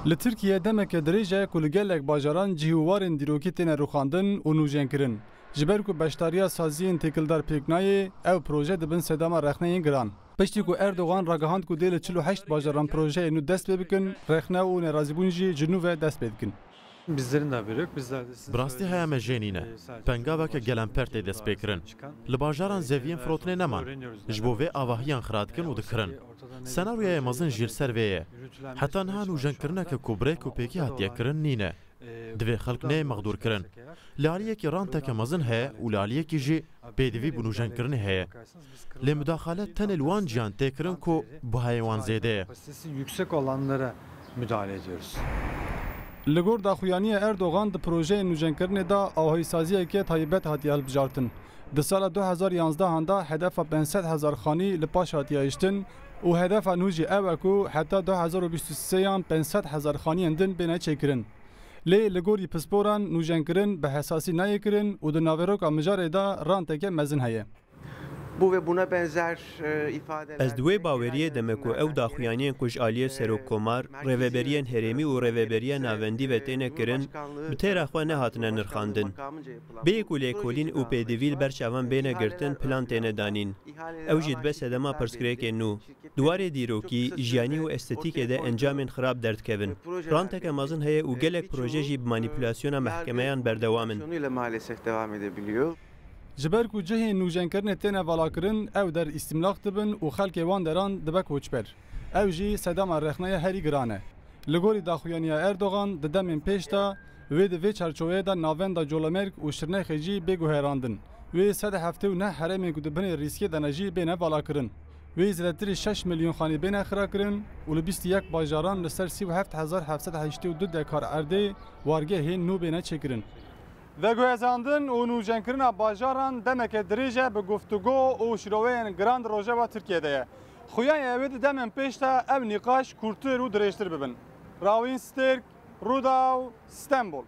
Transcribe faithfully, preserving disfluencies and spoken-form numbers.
Li Tirkiye demeke dirêj e ku li gelek bajaran cih û warên dîrokî têne rûxandin û nûjenkirin. Ji ber ku beşdariya saziyên têkildar pêk nayê, ew proje dibin sedema rexneyên giran. Piştî ku Erdogan ragihand ku dê li çil û heşt bajaran projeyên nû dest pê bikin, rexne û nerazîbûn jî ji nû ve dest pê dikin. Bizlerin de haberi yok. Bizler de sizin Bi rastî söylediğiniz heya me jê nîne. E, sadece Pengaveke Cumhurbaşkanı gelemper tê dest pê kirin. Li bajaran zeviyên firotinê neman. Ji bo vê avahiyan xira dikin û dikirin. Senaryoyê mezin jî li ser vê ye. Heta niha nûjenkirineke ku bi rêk û pêkî hatiye kirin nîne. Divê xelk neyê mexdûr kirin. Li aliyekî ranteke mezin heye û li aliyekî jî pêdivî bi nûjenkirinê heye. Lê mudaxale tenê li wan ciyan tê kirin ku buhayê wan zêde ye. Kapasitesi yüksek olanlara müdahale ediyoruz. Li gor daxuyaniya Erdogan di projeyên nûjenkirinê de awahîsaziyeke taybet hatiye hilbijartin. Di sala du hezar yanzdehan de hedefa pênc sed hezar xanî li paş hatiye hiştin û hedefa nû jî ew e ku heta du hezar û bîst û sêyan pênc sed hezar xaniyên din bêne çêkirin. Lê li gorî pisporan nûjenkirin bi hesasî nayê kirin û di naveroka mijarê de ranteke mezin heye. Bu ve buna benzer, e, ifadeler Ez di wê baweriyê de me ku ew daxuyaniyên ku ji aliyê Serokkomar, rêveberiyên herêmî û rêveberiya navendî ve têne kirin, bi têra xwe nehatine nirxandin. Bêyî ku lêkolîn û pêdivî li ber çavan bêne girtin, plan têne danîn. Ew jî dibe sedema pirsgirêkên nû. Di warê dîrokî, jiyanî û estetîkê de encamên xirab derdikevin. Ranteke mezin heye û gelek proje jî bi manîpulasyona mehkemeyan berdewam in. Maalesef devam edebiliyor. Ji ber ku cihên nûjenkirinê têne valakirin, ew der îstîmlaq dibin û xelkê wan deran dibe koçber. Ew jî sedema rexneyê herî giran e. Li gorî daxuyaniya Erdogan di demên pêş de, wê di vê çarçoveyê de navenda Colemêrg û Şirnexê jî bê guherandin. Wê sed heftê û neh herêmên ku di binê rîskê de ne jî bêne valakirin. Wê zêdetirî şeş milyon xanî bêne xirakirin û li bîst û yek bajaran li ser sî û heft hezar heft sed heştê û du dekar erdê wargehên nû bêne çêkirin. Veguhezandin û nûjenkirina bajaran demeke dirêj e bi guftûgo û şiroveyên giran di rojeva Tirkiyê de ye. Xuya ye wê di demên pêş de ev nîqaş kûrtir û dirêjtir bibin. Rawîn Stêrk, Rûdaw, Stenbol.